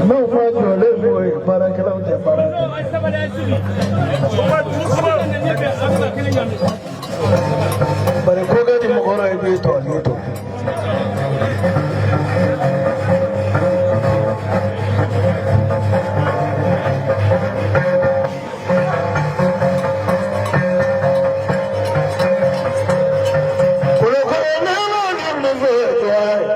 N'o ma jɔlen fɔ ye, baarakɛlaw tɛ baara kɛ. Bari ko kɛ ni mɔgɔ i b'i tɔ n'i to. Kolokolo nana ni fɛ jɔ ye.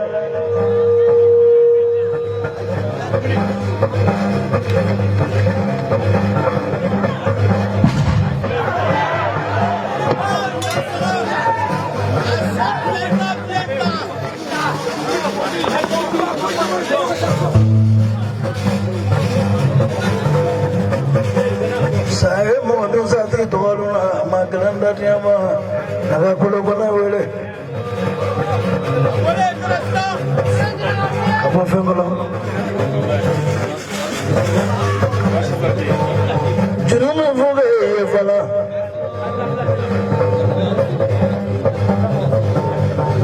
Sa ye mɔgɔ dun sa tɛ tɔgɔ dun na, a ma gɛlɛn dadiya ma a ka kolokolo wele ka bɔ fɛn kɔnɔ. Juru min fo k'e ye fana,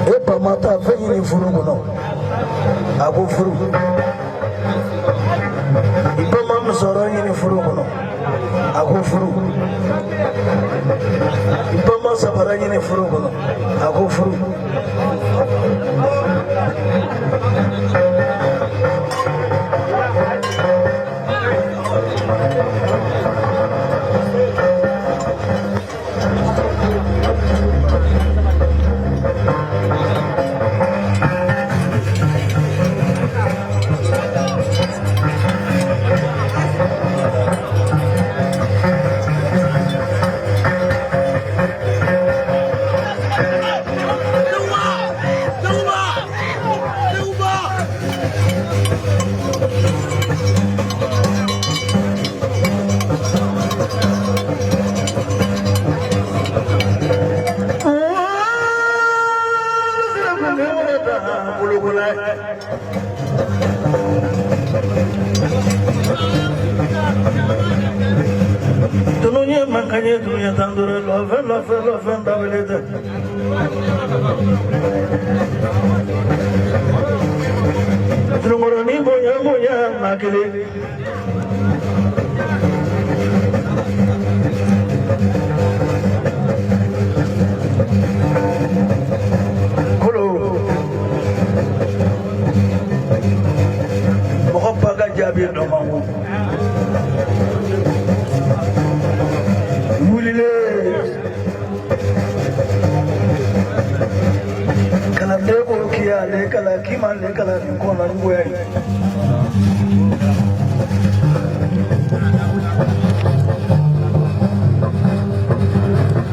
e ba ma taa fɛn ɲini furu kɔnɔ, a ko furu. I ba ma musɔrɔ ɲini furu kɔnɔ, a ko furu. I ba ma sabara ɲini furu kɔnɔ, a ko furu. Tunu ye mankan ye, tunu ye tan duuru, lɔfɛ lɔfɛ lɔfɛ dabili tɛ. Tununkɔrɔnin bonya bonya na kelen. Kolo mɔgɔ ba ka jaabi dɔ man go wulilen, kalanden ko k'i y'ale kalan, k'i m'ale kalan nin kɔnɔ juguya ye.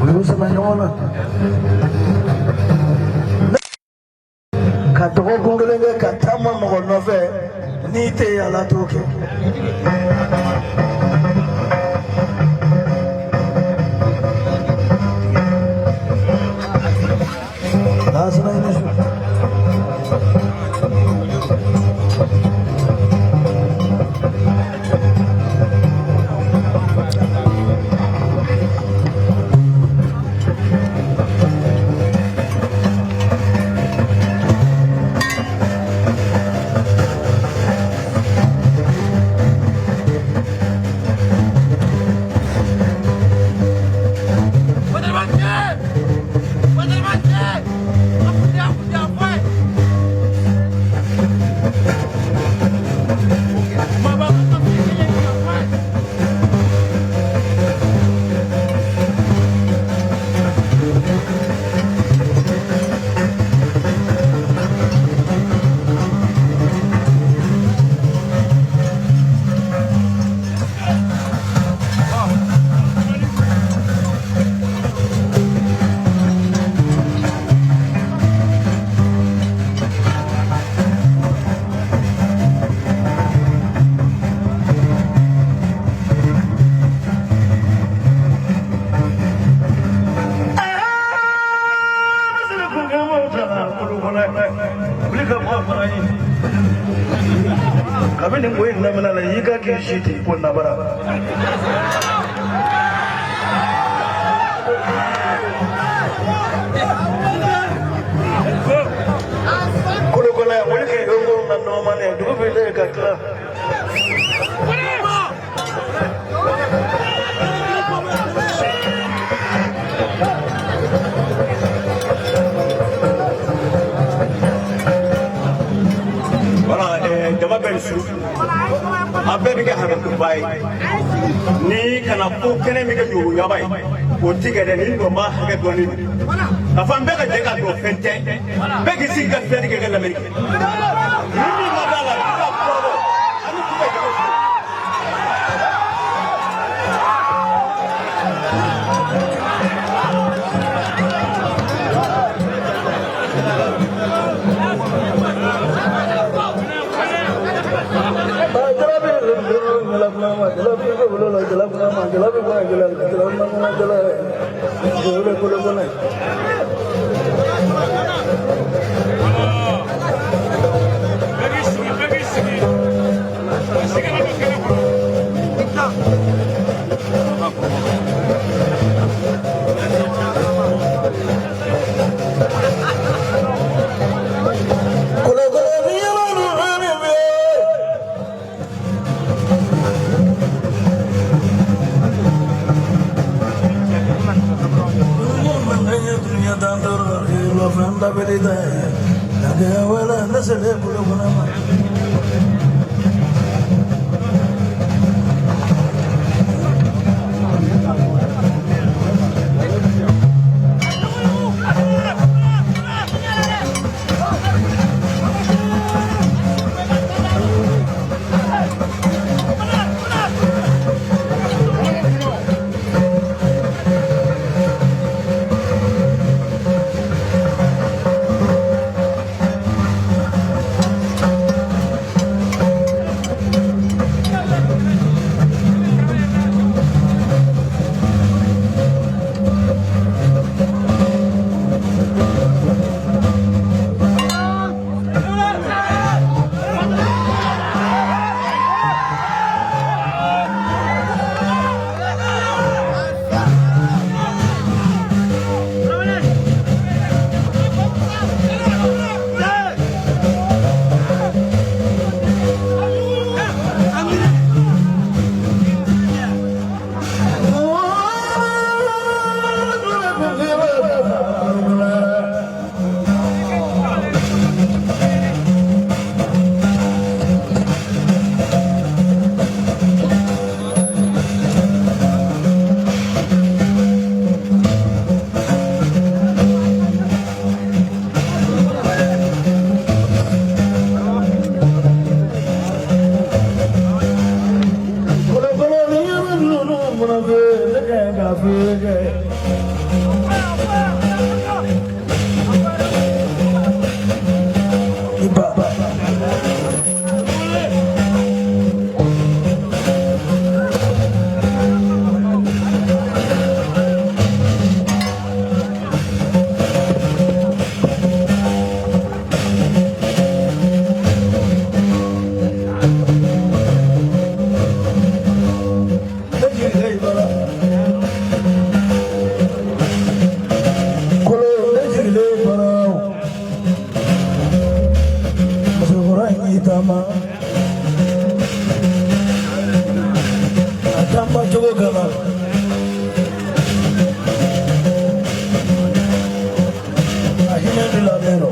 U y'u sama ɲɔgɔn na ka dɔgɔkun kelen kɛ ka taama mɔgɔ nɔfɛ, n'i tɛ yaala t'o kɛ. Lasana i ni su. Kabini ko in daminɛ la, i ka k'i si ten ko nabara. Kolokolo yan, wuli k'i ko na nɔɔma. bannen, dugu bɛ ka tila. Voilà, jama bɛɛ ni su. A bɛɛ bɛ kɛ hakɛtoba ye. Ni kana ko kɛnɛ min kɛ ɲuguɲaba ye, o ti kɛ dɛ, ni dɔn b'a hakɛ dɔɔnin don. Ka fɔ an bɛɛ ka jɛ k'a dɔn fɛn tɛ. Bɛɛ k'i sigi ka fiyɛli kɛ ka lamɛnni kɛ. Ni min ma d'a la, i ka fura bɔ. An bɛ tu ka jama su. Jalabi ko jala jalabi ma jala jala kolo kolo. Kolo kolo ni yɛlɛ ni fɛn bɛ. Dunia dandoro lo fanda belida la wala nasale kolo kolo ma. Kolo kolo ni yɛlɛ nunu muna fɛ ne ka ka fɛ. Iba. Ne jigin bara. Kolo ne jigilen bara. Musokɔrɔ in y'i taama. A taama cogo kama. A hinɛ de la ne rɔ.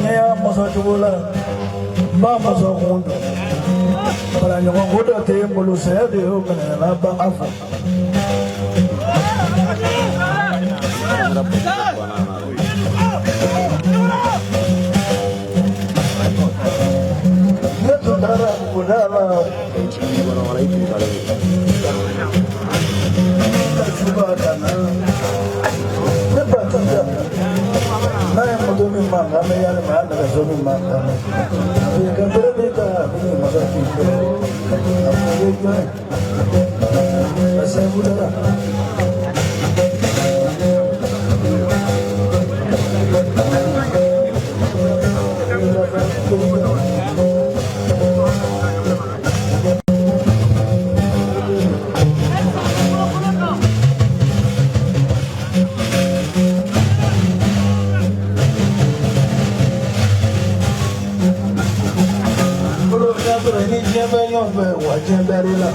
Ɲɛ masa cogo la, n b'a masa kun dɔn. Bala ɲɔgɔn ko dɔ tɛ n bolo, saya de y'o minɛ n'a ban a fɔ. Ne tun taara buguda la. Ka suba ka na. Ne ba tun tɛ. N'a ye moto min mankan mɛn yalima. A nɛgɛso min b'a kan na, a b'i ka bere b'i ta, a bɛ masa k'i bolo, a fɔ i ye jɔn ye, a sɛnku dara. Kolo y'a sɔrɔ i ni diɲɛ bɛ ɲɔgɔn fɛ, wa diɲɛ bɛɛ de la.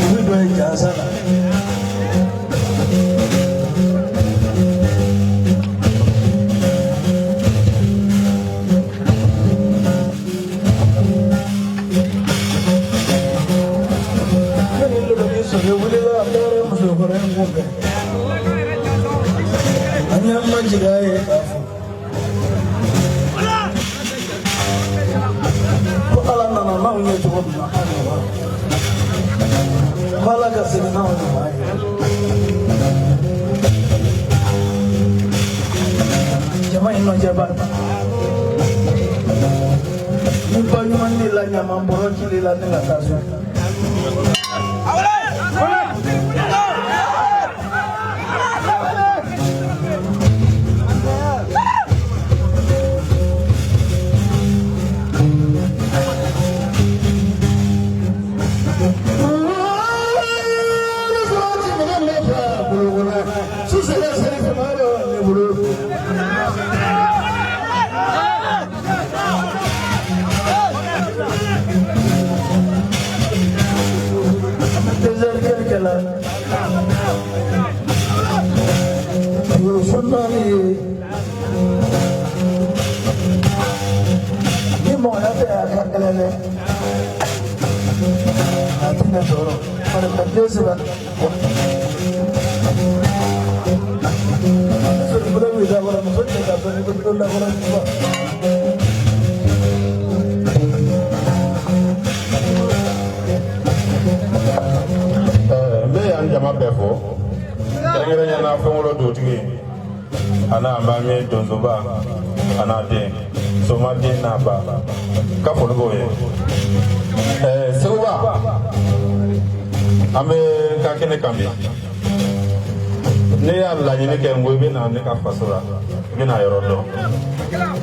U bɛ don yen jansa la. Ne ni lolo ni sɔrɔ wulila a taara musokɔrɔ in kunbɛn. An y'an majigin a ye k'a fɔ ko Ala nana n'anw ye cogo min na, an ɲɔgɔn. Ko Ala ka segin n'anw ɲɔgɔn ye. Jama in nɔjɛba. Ni ba ɲuman ni la ɲaman bɔrɔ jili la ne ka taa so. Ni mɔgɔya tɛ a ka gɛlɛn dɛ. A tɛ ne tɔɔrɔ. Bari den saba. Muso bolo b'i da kɔrɔ, muso cɛ ka dɔn i bɛ don da kɔrɔ ɲuman. N bɛ yan jama bɛɛ fo, kɛrɛnkɛrɛnnenya la Fɛnwolo dugutigi a n'a ba min donsoba a n'a den soma den n'a ba ka foli b'o ye. Seguba, an bɛ ka kɛnɛ kan bi. Ne y'a laɲini kɛ n ko i bɛ na ne ka faso la, i bɛ na yɔrɔ dɔn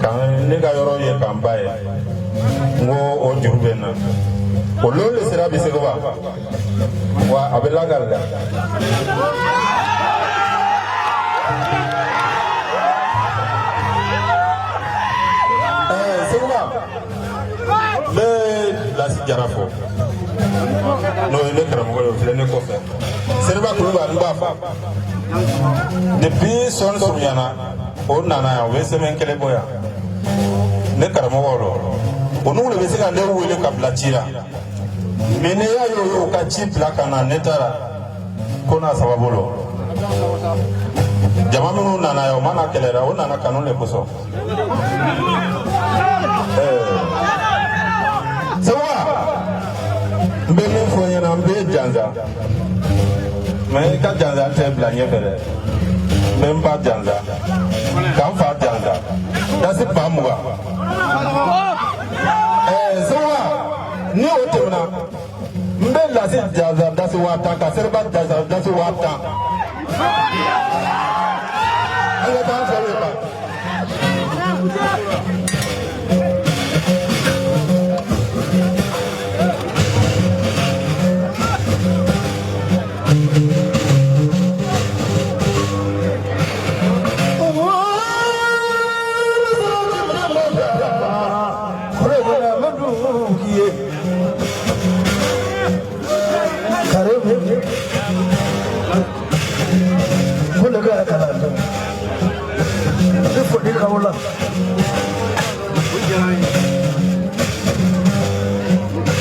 ka ne ka yɔrɔ ye k'an ba ye. N ko o juru bɛ n na, o lon de sera bi. Seguba, wa a bɛ lakali dɛ. Seguba, n bɛ Lasi Jara fo, n'o ye ne karamɔgɔ ye, o filɛ ne kɔfɛ. Seriba Kulubali, n b'a fɔ depuis sɔnni surunyana, o nana yan, o bɛ semaine kelen bɔ yan. Ne karamɔgɔ don, o n'u de bɛ se ka ne wele ka bila ci la, mais ne y'a ye o y'o ka ci bila ka na, ne taara ko n'a sababu don. Jama minnu nana yan, o ma na kɛlɛ la, o nana kanu de kosɔn. Seguba, n bɛ min fɔ n ɲɛna, n bɛ jansa, mais i ka jansa tɛ bila ɲɛfɛ dɛ. N bɛ n ba jansa ka n fa jansa dasi 20,000. Seguba, ni o tɛmɛna, n bɛ Lasi jansa dasi 10,000, ka Seriba jansa dasi 10,000. An ka taa an fɛ yen.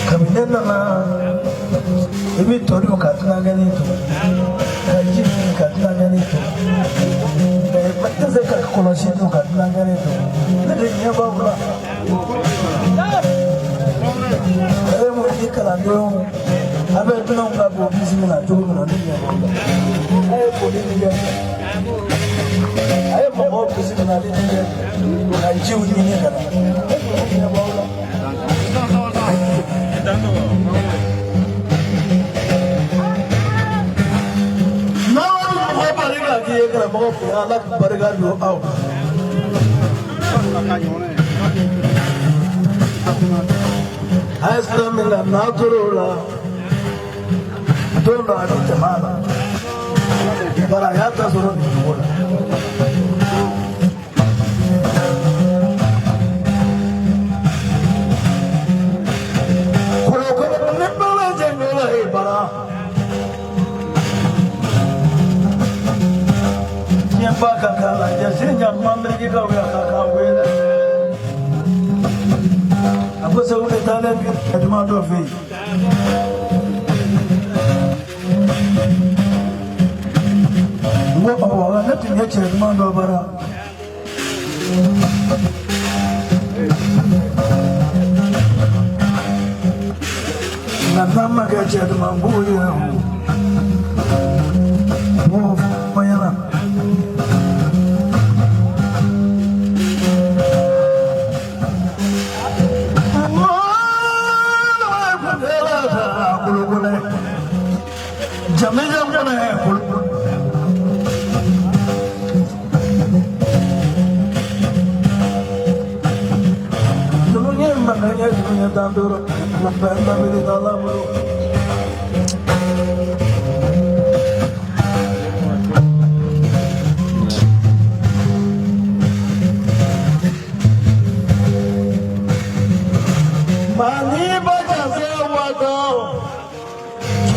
Kabini ne nana, i bɛ tɔ dun ka tunankɛni to, ka ji min ka tunankɛni to, nka i tɛ se ka kɔlɔsi dun ka tunankɛni to. Ne de ɲɛ b'aw la. E mun ni kalandenw, a bɛ dunanw ka k'o bisimila cogo min na, ne ɲɛ b'aw la. A ye foli min kɛ. A ye mɔgɔw bisimilali min kɛ ka jiw ɲini ka na, e ɲɛ b'aw la. N'aw ye mɔgɔ barika k'i ye karamɔgɔ fɛ, Ala barika don aw. A ye sira min kan, n'a tor'o la, don dɔ a bɛ tɛmɛ a la. Bari a y'a ta sɔrɔ nin cogo la. Kolokolo ni bɛɛ lajɛlen la ye bara. Diɲɛba ka kan lajɛ sini ɲakuma mirikikaw ye a ka kan wele. A ko Segu de taalen bi juma dɔ fɛ yen. N ko awɔ, ne tun ye cɛ ɲuman dɔ bara. Nka n'a ma kɛ cɛ duman b'o ye o. N b'o fɔ ɲɛna.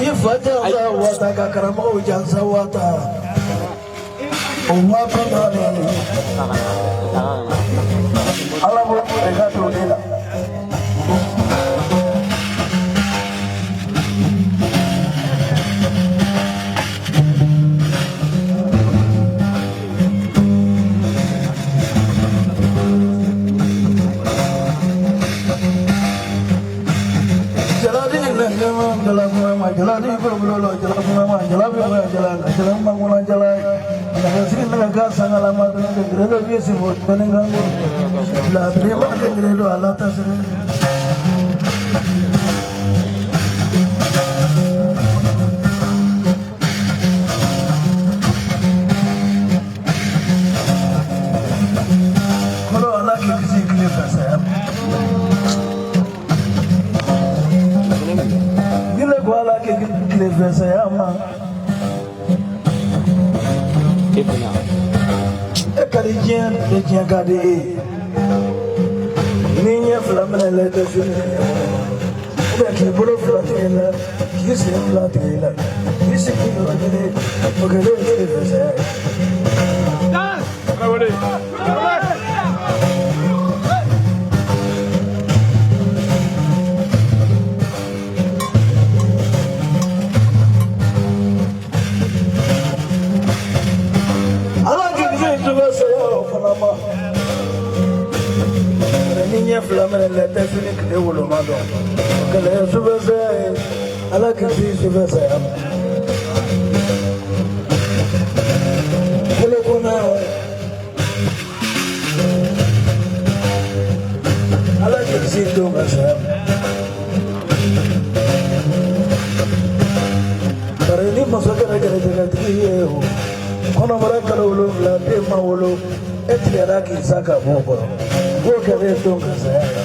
K'i fa jansa waata ka karamɔgɔw jansa waata o waati dɔ de Ala b'o barika don ne la. Jaladi nɛgɛma jala kuma jaladi bolo la jala kuma jala bɛ ma jala jala ma kuna jala nɛgɛsiri nɛgɛ ka sangala ma dɔn kɛ gere bɛ si fo dɔnni kan ko la bere ma kɛ gere don ala ta sɛbɛn. Kɔrɔ ala k'i kisi tile fɛ saya ma. Ni ne ko ala k'i kisi tile fɛ saya ma. E ka di diɲɛ de, diɲɛ ka di e ye. N'i ɲɛ fila minɛ la, i tɛ fini ou bien k'i bolo fila tigɛ i la, k'i sen fila tigɛ i la, k'i sigi yɔrɔ kelen, o kɛlen ye tile fɛ saya ye. Ala k'i kisi tuma saya o fana ma. Ni ɲɛ fila minɛ la, i tɛ fini tile woloma dɔn, o kɛlen ye sufɛ saya ye. Ala k'i kisi sufɛ saya ma. Bolo kɔnɔ, Ala k'i kisi don ka saya ma. Bari ni muso kɛra gɛrɛjɛgɛtigi ye o, kɔnɔbara kalo 7, den ma wolo, e tigɛra k'i sa ka bɔ o kɔrɔ, k'o kɛlen don ka saya ye.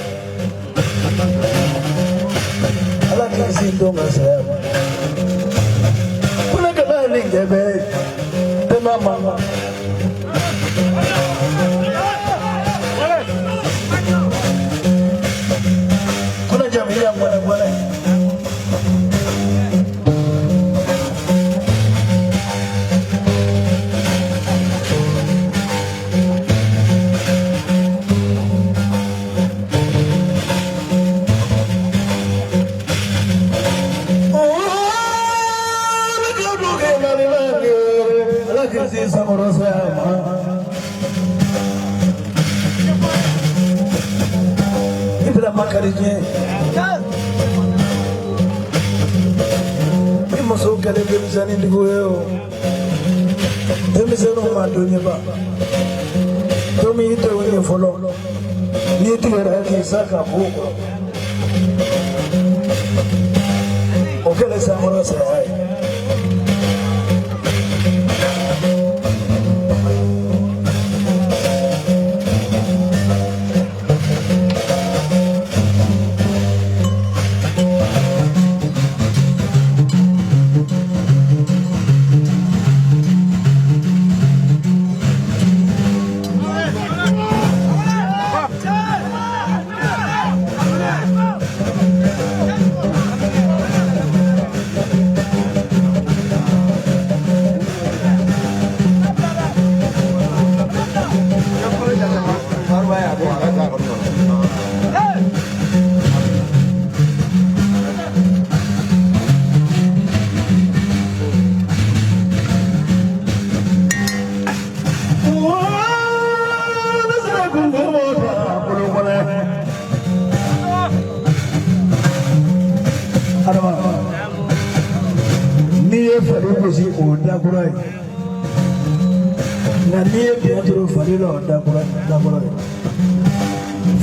Ala k'i kisi don ka saya ma. Ko ne kana ni jɛbɛ tɛna ma ma. Ko ne jamu ya gbɔnɛ gbɔnɛ. Ala k'i kisi sankɔrɔ saya ma. Ibrahima ka di diɲɛ ye. Ni muso kɛlen denmisɛnnintigiw ye o. Denmisɛnninw ma don ɲɛba don min i tɛ o ɲɛ fɔlɔ n'i tigɛra k'i sa ka b'o kɔrɔ o kɛlen sankɔrɔ saya ye. Adama, n'i ye fali gosi o dakura ye, nka n'i ye biɲɛ turu fali la o dakura ye.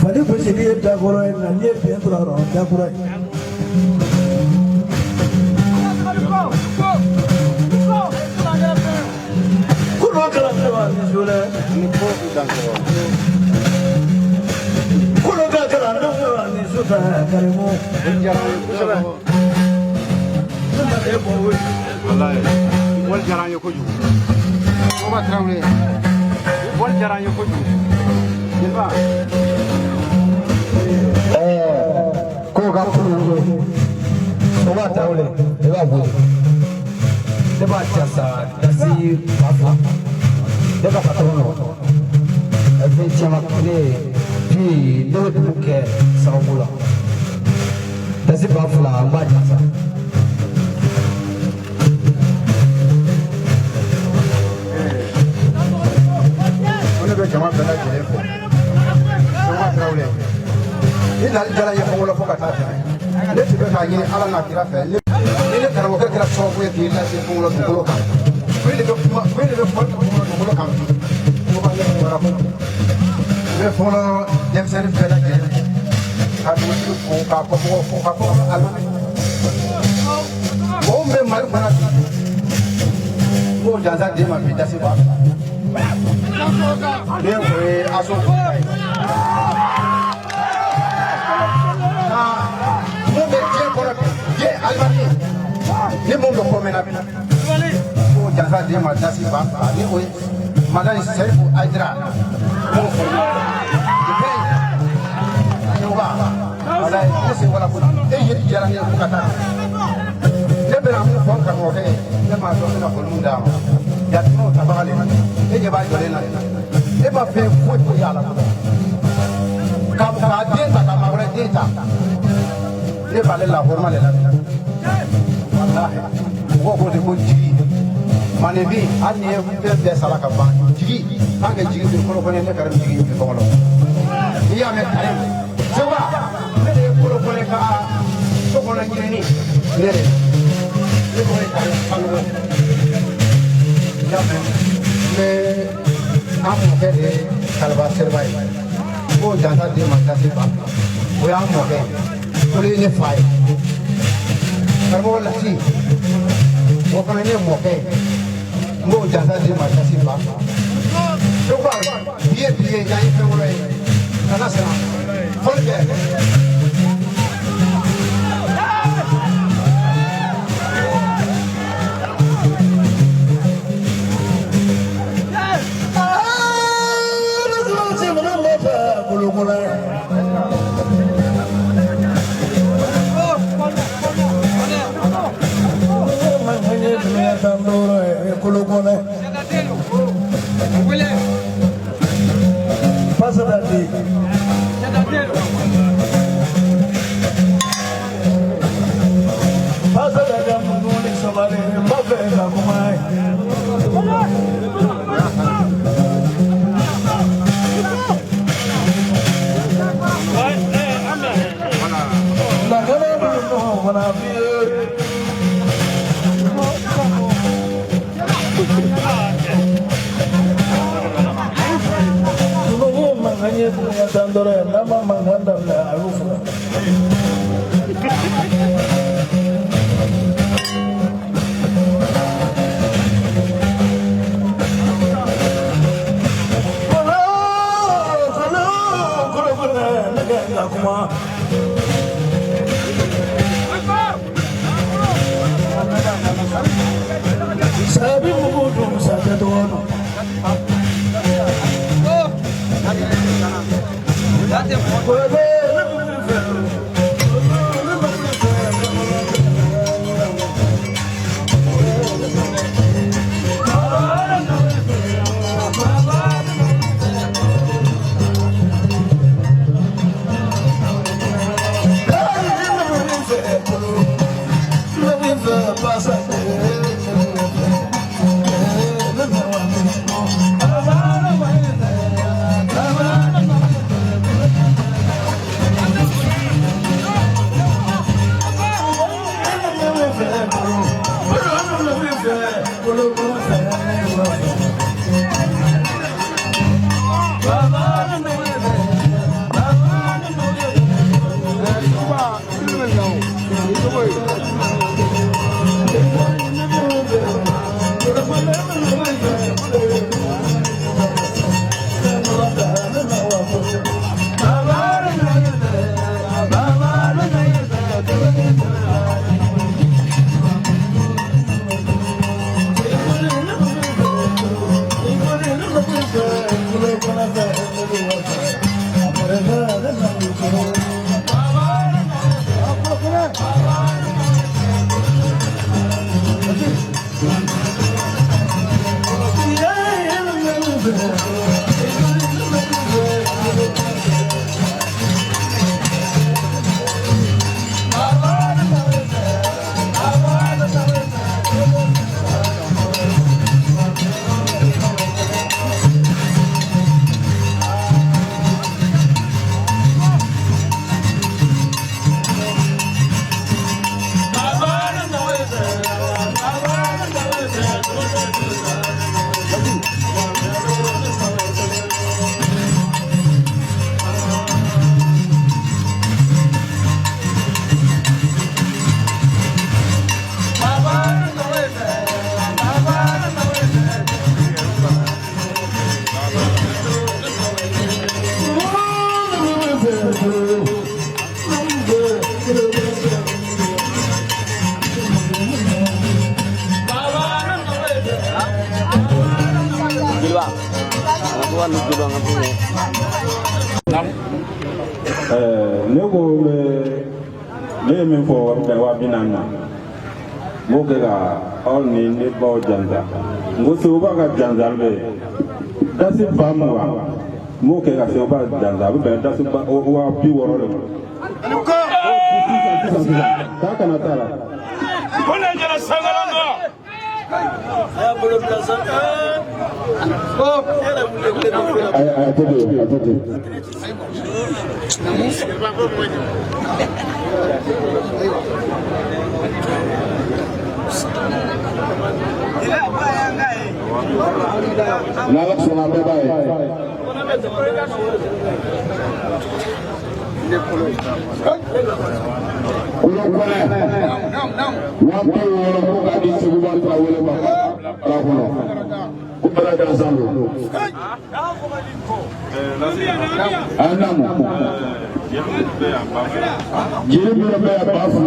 Fali gosili ye dakura ye, nka n'i ye biɲɛ turu a la o dakura ye. Kolo kalandenw ani su dɛ. Kolo ka kalandenw ani su ta Karimu. Ne ma e bɔ wele. Walayi, wali diyara an ye kojugu. Soba Tarawele, wali diyara an ye kojugu. Jeliba. Ko ka kulu Soba Tarawele, ne b'a bolo, ne b'a jasa dasi 2000, ne ka patron nɔ fɛn caman ne bi ne bɛ dugu kɛ sababu la dasi 2000 n b'a jasa. Ko ne bɛ jama bɛɛ lajɛlen fo. Soba Tarawele, i nali diyara n ye fɔlɔ fo ka taa tɛmɛ. Ne tun bɛ k'a ɲini Ala n'a kira fɛ. Ni ne karamɔgɔkɛ kɛra sababu ye k'i lase fɔlɔ dugukolo kan. Foyi de bɛ kuma, foyi de bɛ fɔ dugukolo kan bi. Ko ka ne bɔra kojugu. N bɛ fɔlɔ denmisɛnnin bɛɛ lajɛlen fo. Ka dugutigi fo, k'a kɔmɔgɔw fo, ka fɔ alimami. Mɔgɔ min bɛ Mali kɔnɔ bi, n b'o jansa d'e ma bi dasi 2000. Ne o ye aso ta ye. Nka mun bɛ diɲɛ kɔnɔ bi, diɲɛ alimami, ni mun bɛ kɔmɛ na bi, n b'o jansa d'e ma dasi 2000 ni o ye Madani Serifu Ayidara, n b'o fɔ. Sewba, walayi ne se wala kojugu, e yeli diyara ne ye fo ka taa. Ne bɛna mun fɔ n karamɔgɔkɛ ye, ne m'a dɔn n bɛna foli mun d'a ma. Jateminɛw tabaga le, e ɲɛ b'a jɔlen na, e ma fɛn foyi foyi y'a la fɔlɔ. Ka k'a den ta ka maa wɛrɛ den ta, ne b'ale la hɔrɔma de la bi. Walahi, mɔgɔw ko ten ko jigi. Maninfin, hali n'i ye fɛn bɛɛ sara ka ban, jigi, tant que jigi bɛ kolokɔnɛ, ne Karimu jigi bɛ kɔngɔ la. N'i y'a mɛn Karimu, Sewba, ne de ye kolokɔnɛ ka so kɔnɔ ɲinini, ne de. Ne tɔgɔ ye Karimu Sanogo. I y'a mɛn, n bɛ an mɔkɛ de ye Kaliba Seriba ye. N b'o jansa d'e ma dasi 2000. O y'an mɔkɛ ye. O de ye ne fa ye. Karamɔgɔ Lasi, o fana ye ne mɔkɛ ye. N b'o jansa d'e ma dasi 2000. Sewba, bi ye bi ye, yan ye fɛn wɛrɛ ye. Kana siran. Fɔli kɛ. ye dunuya tan dɔrɔn ye, n'a ma mankan daminɛ a y'o faga. Kolo kolo kolo kolo ne ka kuma. Sabi mugu dun sa tɛ dɔgɔ dun. Kolo ne bɛ min fɛ. Ne bɛ min fɛ. Ne ko ne ye min fɔ bɛn 40,000 na, n b'o kɛ ka aw ni ne baw jansa. N ko Seguba ka jansa bɛ dasi 20,000, n b'o kɛ ka Seguba jansa, a bɛ bɛn dasi 60,000 de ma. Sisan sisan k'a kana t'a la. Ko ne jɛra sankala ma. A y'a bolo bila sanfɛ. A tɛ ten, a tɛ ten. N'Ala sɔnna a bɛɛ b'a ye. Kolo kɔnɛ 60,000 ko k'a di Seguba Tarawele ma k'a kɔnɔ ko bɛɛ gansan don. A naamu. Jeli minnu bɛ yan 2,000.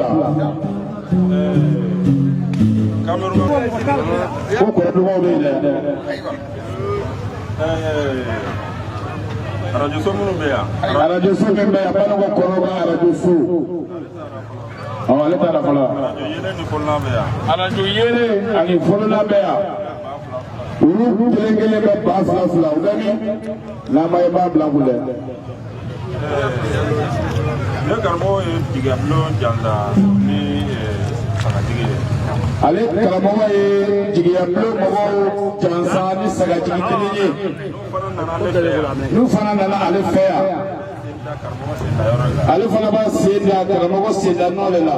Ko kɔrɔdɔgɔw bɛ yen dɛ. Arajo so minnu bɛ yan. Arajo so min bɛ yan, Banikɔ kɔrɔ ka arajo so. Awɔ, ale t'a la fɔlɔ. Arajo yeelen ni fɔlɔlan bɛ yan. Arajo yeelen ani fɔlɔlan bɛ yan. Olu kelen kelen bɛ 2,000 2,000, u bɛ min? N'a ma ye, b'a bila kun dɛ. Ne karamɔgɔ ye jigiya bulon jansa ni sagajigi ye. Ale karamɔgɔ ye jigiya bulon mɔgɔw jansa ni sagajigi kelen ye. N'u fana nana ale fɛ yan. N'u fana nana ale fɛ yan. Ale fana b'a sen da karamɔgɔ sen da nɔ de la.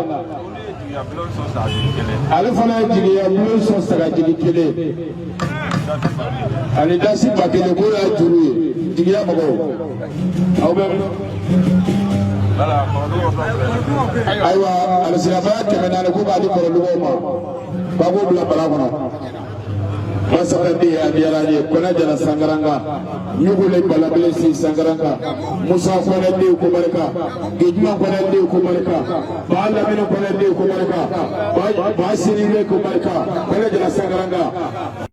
Ale fana ye jigiya bulon sɔn sagajigi kelen. Ani dasi 1,000 k'o y'a juru ye. Jigiya mɔgɔw, aw bɛ min? Ayiwa, alisilamɛya 400 ko k'a di kɔrɔdugaw ma, k'a k'o bila bara kɔnɔ. Basakadi a diyara n ye. Kɔnɛ Jara Sankaranka, Ɲugule Balabele si Sankaranka, Musa Kɔnɛ den ko barika, Gejuma Kɔnɛ den ko barika, Ba Lamini Kɔnɛ den ko barika, Ba Siribe ko barika, Kɔnɛ Jara Sankaranka.